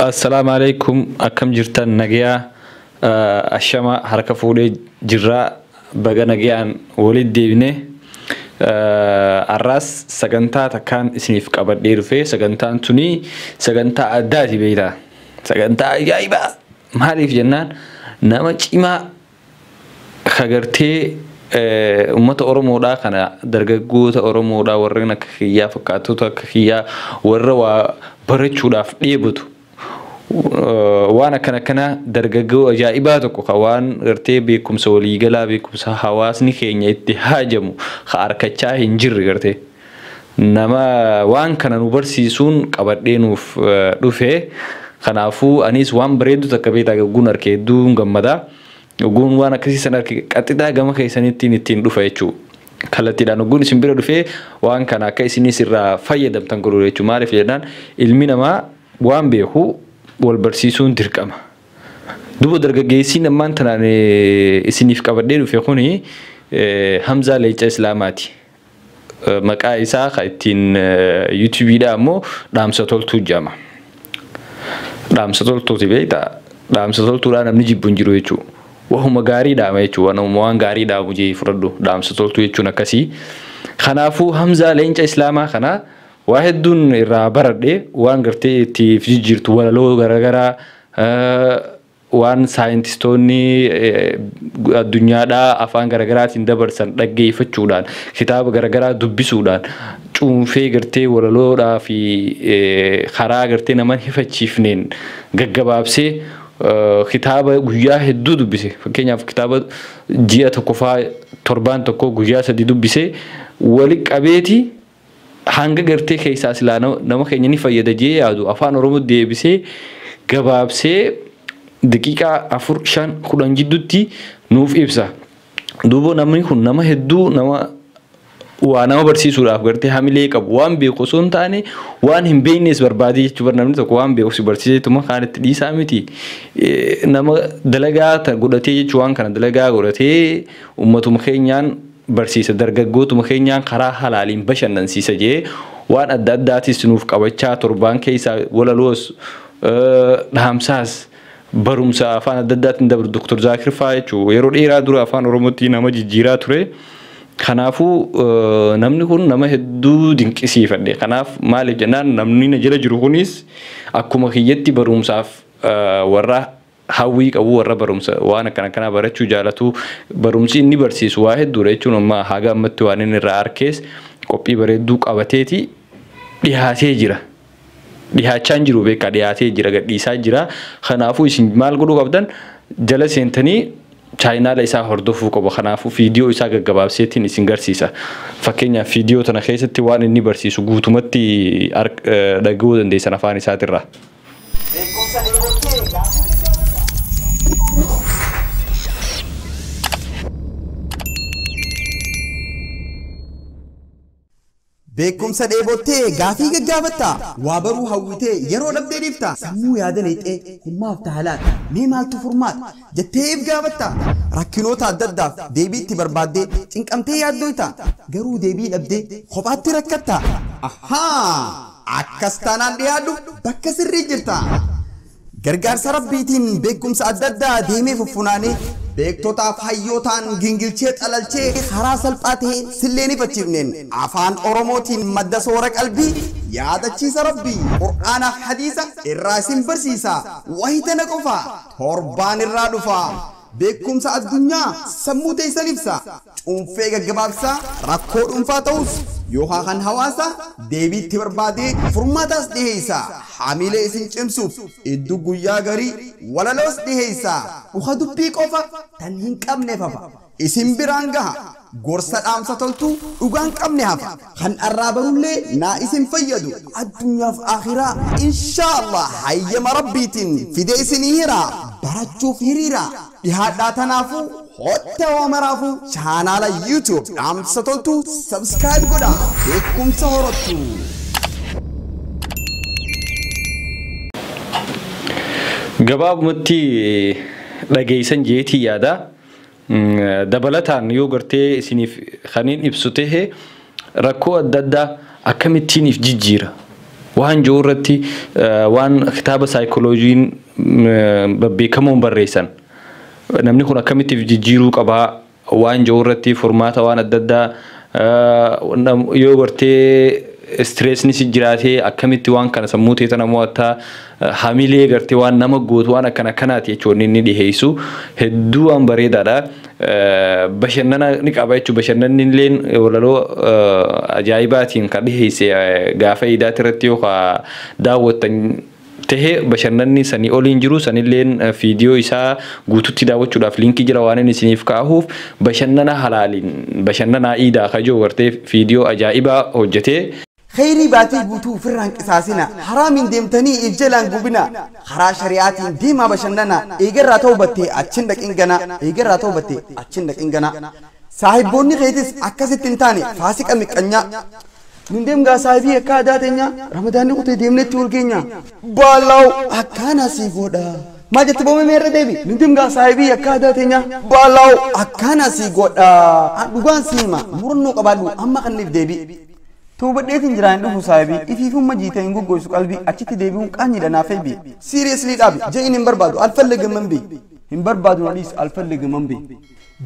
Assalaamu alaikum, akkam jirtan? Nagayaa? Ashama, harka fuudhee jirraa. Baga nagayaan walitti deebine. Har'aas sagantaa takkaan isiniif qabadhee dhufe. Sagantaan tuni sagantaa addaati, beektaa, sagantaa ajaa'ibaa. Maaliif jennaan, nama cimaa kagartee uummata Oromoodhaa kana, dargaggoota Oromoodhaa, warreen akka kiyyaa, fakkaattota akka kiyyaa, warra waa barachuudhaaf dheebotu, waan akkana akkana, dargaggoo ajaa'ibaa tokko kan waan gartee beekumsa waliigalaa, beekumsa hawaasni keenya itti haajamu ka harkachaa hin jirre, gartee nama waan kana nu barsiisuun qabadhee nuuf dhufe. Kanaafuu anis waan bareedu takka, beektaa, gugguun harka hedduun gammadaa. Ogguun waan akkasii san harka qaxxixaa gama keessanittiin ittiin dhufa jechuudha. Kallattiidhaan ogguun isin bira dhufee waan kana akka isinis irraa fayyadamtan godhu jechuudha. Maaliif jennaan, ilmi namaa waan beeku wal barsiisuun dirqama. Duuba dargaggeessiin ammaan tanaan isiniif qabadhee dhufe kuni Hamzaa Leenca Islaamaati. Maqaa isaa kan ittiin YouTubeiidhaa ammoo Dhaamsa Toltuu jedhama. Dhaamsa Toltuuti, beektaa? Dhaamsa Toltuudhaa namni jibbu hin jiru jechuudha. Wahuma gaarii dhaama jechuudha. Nama waan gaarii dhaamu jee fudhadhu. Dhaamsa Toltuu jechuun akkasii. Kanaafuu Hamzaa Leenca Islaamaa kana waa hedduun irraa baradhe. Waan gartee itti jijjiirtu, walaloo garaagaraa, waan saayintistoonni addunyaadhaa afaan garaagaraatiin dabarsan dhaggeeffachuudhaan, kitaaba garaagaraa dubbisuudhaan cuunfee, gartee walaloodhaa fi karaa gartee nama hifachiifneen gaggabaabsee, kitaaba guyyaa hedduu dubbise, fakkeenyaaf kitaaba ji'a tokko faa torbaan tokko guyyaa 3 dubbise, wali qabeeti hanga gartee keessaa silaa nama keenya ni fayyada jee yaadu afaan Oromoo deebisee gabaabsee daqiiqaa 4, 5, 10 jidduutti nuuf ibsa. Duuba namni kun nama hedduu, nama waa nama barsiisuudhaaf gartee hamilee qabu, waan beeku osoo hin taane waan hin beeknes barbaadee jechuudha. Namni tokko waan beeku si barsiiseetuma kaan itti dhiisaa miti. Nama dalagaa godhatee jechuu, waan kana dalagaa godhatee uummatuma keenyaan barsiisa, dargaggootuma keenyaan karaa halaaliin bashannansiisa jee waan adda addaatis nuuf qabachaa, torbaan keessaa walaloos, dhaamsaas, barumsa afaan adda addaatiin dabru, Dr. Zaakir fa'aa jechuudha. Yeroo dheeraa dura afaan Oromootti nama jijjiiraa ture. Kanaafuu namni kun nama hedduu dinqisiifadhe. Kanaaf maaliif jennaan, namni na jala jiru kunis akkuma kiyyatti barumsaaf warra hawwii qabu, warra barumsa waan akkana akkanaa barachuu jaalatu. Barumsi inni barsiisu waa hedduudha jechuun, amma haga ammatti waan inni irraa arkees qophii bareedduu qabateeti dhihaatee jira. Dhihaachaa hin jiru, beekaa, dhihaatee jira, gadhiisaa jira. Kanaafuu isin maal godhuu qabdan? Jala seentanii chaayinaala isaa hordofuu qaba. Kanaafuu viidiyoo isaa gaggabaabseetiin isin garsiisa. Fakkeenyaaf viidiyoo tana keessatti waan inni barsiisu guutumatti dhaga'uu dandeessan afaan isaatirraa. Beekumsa dheebottee gaafii. Beekumsa dheebottee gaafii gaggaafattaa? Waa baruu hawwitee yeroo dhabdee dhiiftaa? Sammuu yaada leexee hummaaf taalaata? Mee maaltu furmaata? Jettee if gaafattaa? Rakkinoota adda addaaf deebii itti barbaaddee cinqamtee yaaddoytaa? Garuu deebii dhabdee kophaatti rakkattaa? Ahaa! Akkas taanaan dhiyaadhu, bakka sirrii jirta. Gargaarsa Rabbiitiin beekumsa adda addaa deemee fuffunaanee, beektotaaf hayyootaan gingilchee xalalchee, karaa salphaa ta'een sillee ni fachiifneen afaan Oromootiin madda soora qalbii, yaadachiisa Rabbii, Qur'aanaaf hadiisa irraa isin barsiisa. Wahitana qofa torbaan irraa dhufa. Beekumsa addunyaa sammuu teessan ibsa. Cuunfee gaggabaabsaa rakkoo dhuunfaa ta'us yookaan kan hawaasaa deebiitti barbaadee furmaataas dhiheessa. Hamilee isin cimsuuf iddoo guyyaa garii walaloos dhiheessa. Dhuka dubbii qofa tan hin qabne fafa. Isin biraan gaha. Gorsa dhaamsa toltuu dhugaan qabne hafa. Kan arraa barullee naa isin fayyadu. Addunyaaf akhiraa inshaallah hayyama Rabbiitiin fidee isinii hira. Barachuuf hiriira. Dhihaadhaa, tanaafuu hotta waa maraafuu chaanaala YouTube Dhaamsa Toltuu subscribe godhaa. Beekumsa horottu. Gabaabumatti dhageessan jeetii yaada. Dabalataan yoo gartee isiniif kaniin ibsu tahe, rakkoo adda addaa akkamittiin if jijjiira. Waan jiru irratti waan kitaaba saayikolojiin babbeekamoon barreessan. Namni kun akkamitti jijjiiruu qabaa waan jiru irratti furmaata waan adda addaa yoo gartee stressni si jiraatee akkamitti waan kana sammuu teetan mo'attaa hamilee gartee waan nama gootu waan akkana akkanaati jechuun inni dhiheessu hedduu waan bareedaadha. Bashannana ni qaba jechuun bashannanni illee walaloo ajaa'ibaatiin kan dhiheesse gaafa iidaati irratti yoo daawwattan tahee bashannanni sanii oliin jiru sanilleen viidiyoo isaa guututti daawwachuudhaaf liinkii jira waan inni isiniif kaahuuf bashannana halaaliin bashannanaa iidaa kajoo gartee viidiyoo ajaa'ibaa hojjetee. Khayrii baatii guutuu ofirraan qisaasina haraamiin deemtanii if jalaan gubina karaa shari'aatiin deemaa bashannana eegarraa tawbattee achin dhaqin gana eegarraa tawbattee achin dhaqin gana saahibboonni keetis akkasitti hin taane faasiqa miqqanyaa nun deemgaa saahibii akka aadaa teenya ramadaanni kutee deemnetti ol keenya baalaw akkaana sii godha maal jette boome meerra deebi nun deemgaa saahibii akka aadaa teenya baalaw akkaana sii godha dhugaan sii hima murannoo qabaadhu amma kanniif deebi. Toobadheetiin jiraan dhufu saahibii ifiifumma jiitee hin goggoisu qalbii achitti deebi'uun qaanyiidha naaf eebbi. Seriously dhaabi je'iin hin barbaadu alfallegaman bee hin barbaadu na dhiis alfallegaman bee.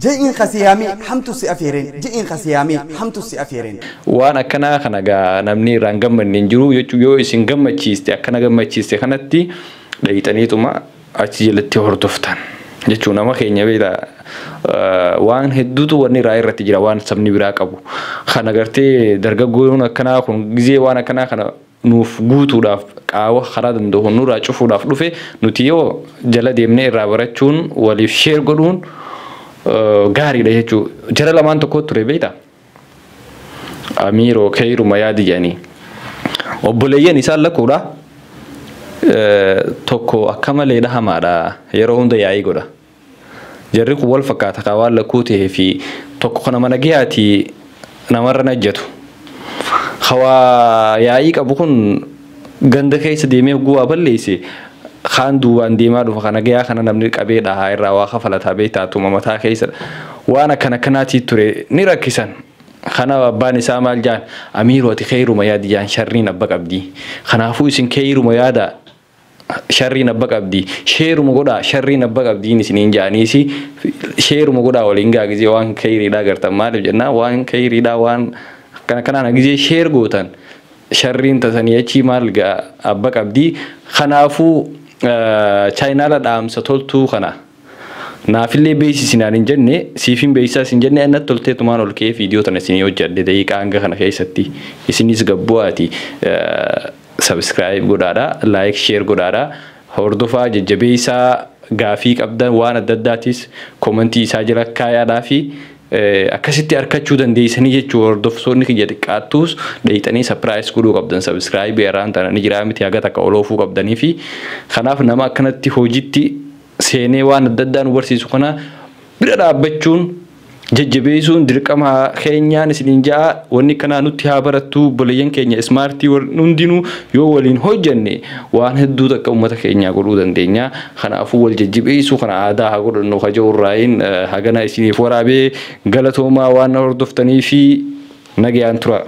Je'iin khasiyaamee hamtu si afeereen je'iin khasiyaamee hamtu si afeereen. Waan akkanaa kana gaa namni irraan gammanne hin jiru jechuun yoo isin gammachiiste akkana gammachiiste kanatti dhayixaniituma achi jalatti hordoftan jechuun nama keenya beektaa waan hedduutu wanni irraa irratti jira waan sabni biraa qabu. Kana gartee dargaggoon akkanaa kun gizee waan akkanaa kana nuuf guutuudhaaf qaawa karaa danda'u nurraa cufuudhaaf dhufe nuti yoo jala deemnee irraa barachuun waliif sheer godhuun gaariidha jechuudha. Jara lamaan tokko ture beektaa? Amiiroo keeruma yaadi jedhanii. Obboleeyyan isaan lakkuudha. Tokko akka malee hamaadha yeroo hunda yaa'ii godha. Jarri kun wal fakkaata kan waan lakkuu ta'ee fi tokko kana mana gahaatii namarra najjatu. Hawaa yaa'ii qabu kun ganda keessa deemee guwaa balleesse kaan duubaan deemaa dhufa kana gahaa kana namni qabee dhahaa irraa waa kafalataa beektaa tuma mataa keessa waan akkana akkanaatii ture ni rakkisan. Kana abbaan isaa maal jaan amiiroo ati keeruma yaadi jaan sharriin abba qabdi. Kanaafuu isin keeruma yaada sharriin abba qabdi sheeruma godhaa sharriin abba qabdiin isiniin jaaniisi sheeruma godhaa waliin gaa gizee waan keeriidhaa gartan maaliif jennaan waan keeriidhaa waan akkana kanaan gizee sheer gootan sharriin tasanii achii maal gaa abba qabdi. Kanaafuu chaayinaala dhaamsa toltuu kana naafillee beeksisinaan hin jenne siifin beeksisaas hin jenne annatti tolteetumaan ol ka'ee viidiyoo tana isinii hojjedhe daqiiqaa hanga kana keessatti isinis gabbu'aati subscribe godhaadha like share godhaadha hordofaa jajjabeessaa gaafii qabdan waan adda addaatis komentii isaa jala kaayaadhaa fi akkasitti harkachuu dandeessanii jechuu hordoftoonni kiyya xiqqaattus dheeyxanii surprise godhuu qabdan subscribe irraan tana ni jiraa miti haga takka oloofuu qabdanii fi kanaaf nama akkanatti hojiitti seenee waan adda addaa nu barsiisu kana bira dhaabbachuun jajjabeessuun dirqama keenyaan isiniin ja'a wanni kanaa nutti haa barattu obboleeyyan keenya ismaartii hundinuu yoo waliin hojjenne waan hedduu takka uummata keenyaa godhuu dandeenya. Kanaafuu wal jajjabeessuu kana aadaa haa godhannu kaja'urraayin hagana isiniif waraabee galatoomaa waan hordoftanii fi nagayaan tura.